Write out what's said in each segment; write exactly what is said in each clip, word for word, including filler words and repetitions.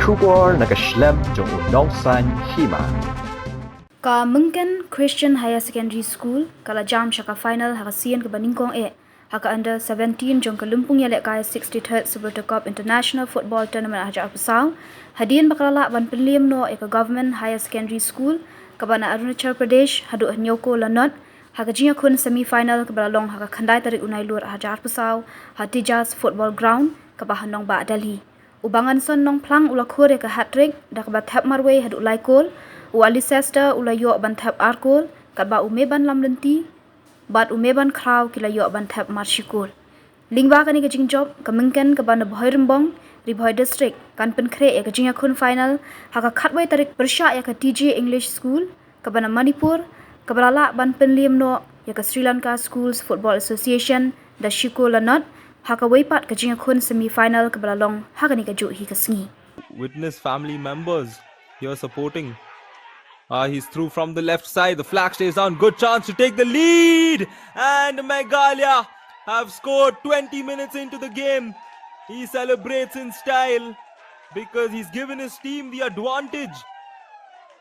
Khubor na ka shlem jong u nongsaiñ hima. Ka Myngken Christian Higher Secondary School ka la jam sha ka final ha ka sien kaba nyngkong eh ha ka under seventeen jong ka Lympung Ïalehkai sixty-third Subroto Cup International Football Tournament hajar arphew saw, hadien ba ka la lah ban pynliem noh ïa ka Government Higher Secondary School kaba na Arunachal Pradesh haduh hynñiew kol la nod ha ka jingïakhun semi final kaba la long ha ka khyndai tarik u Nailur hajar arphew saw ha Tejas Football Ground kaba ha nongbah Delhi. U Banganson Nongphlang u la khur ïa ka hat-trick da kaba thep marwei haduh lai kol, u Alicester u la ïoh ban thep ar kol, katba u Meban Lamlynti bad u Meban Khraw ki la ïoh ban thep mar shi kol. Lyngba kane ka jingjop, ka Myngken kaba na Bhoirymbong, Ri Bhoi District, kan pynkhreh ïa ka jingïakhun final ha ka khatwei tarik pyrshah ïa ka T J English School kaba na Manipur, kaba la lah ban pynliem noh ïa ka Sri Lanka Schools Football Association da shi kol la nod ha kawei pat ka jingïakhun semi final kaba la long ha kane kajuh hi ka sngi. Witness family members here supporting. Ah, he's through from the left side. The flag stays down. Good chance to take the lead. And Meghalaya have scored twenty minutes into the game. He celebrates in style because he's given his team the advantage.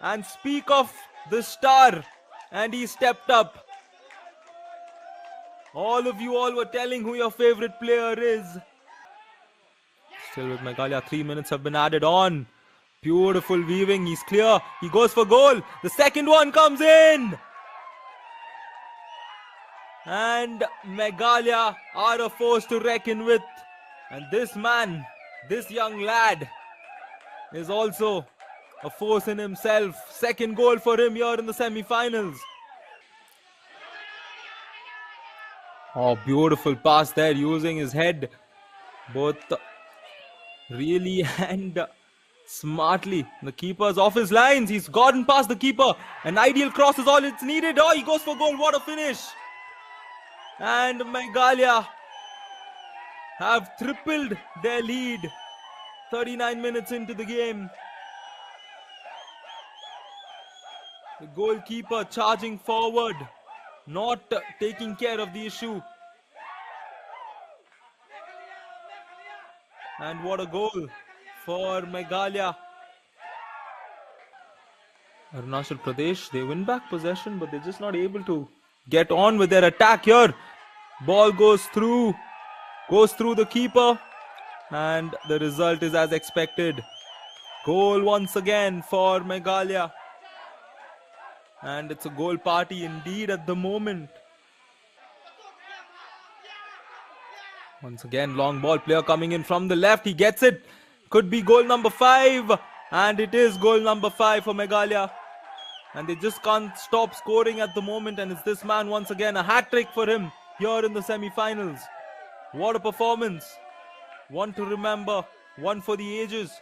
And speak of the star. And he stepped up. All of you all were telling who your favorite player is. Still with Meghalaya, three minutes have been added on. Beautiful weaving, he's clear, he goes for goal. The second one comes in. And Meghalaya are a force to reckon with. And this man, this young lad, is also a force in himself. Second goal for him here in the semi-finals. Oh, beautiful pass there, using his head, both really and smartly. The keeper's off his lines. He's gotten past the keeper. An ideal cross is all it's needed. Oh, he goes for goal. What a finish. And Meghalaya have tripled their lead. Thirty-nine minutes into the game. The goalkeeper charging forward, not taking care of the issue. And what a goal for Meghalaya. Arunachal Pradesh, they win back possession, but they're just not able to get on with their attack here. Ball goes through, goes through the keeper, and the result is as expected. Goal once again for Meghalaya. And it's a goal party indeed at the moment. Once again, long ball, player coming in from the left. He gets it. Could be goal number five. And it is goal number five for Meghalaya. And they just can't stop scoring at the moment. And it's this man once again, a hat-trick for him here in the semi-finals. What a performance. One to remember, one for the ages.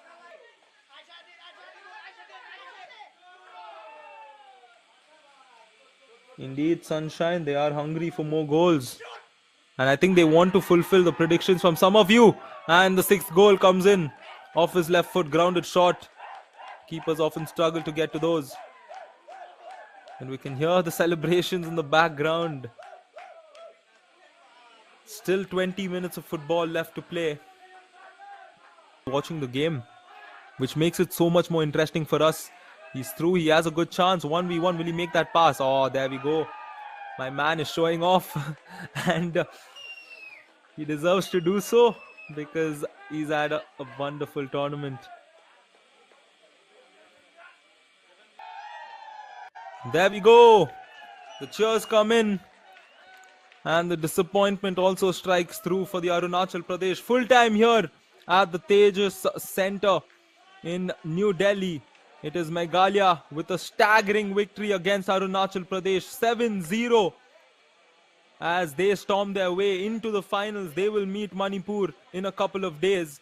Indeed, Sunshine, they are hungry for more goals. And I think they want to fulfill the predictions from some of you. And the sixth goal comes in off his left foot, grounded short. Keepers often struggle to get to those. And we can hear the celebrations in the background. Still twenty minutes of football left to play. Watching the game, which makes it so much more interesting for us. He's through, he has a good chance. one v one, will he make that pass? Oh, there we go. My man is showing off. And uh, he deserves to do so because he's had a, a wonderful tournament. There we go. The cheers come in. And the disappointment also strikes through for the Arunachal Pradesh. Full time here at the Tejas Center in New Delhi. It is Meghalaya with a staggering victory against Arunachal Pradesh, seven zero. As they storm their way into the finals, they will meet Manipur in a couple of days.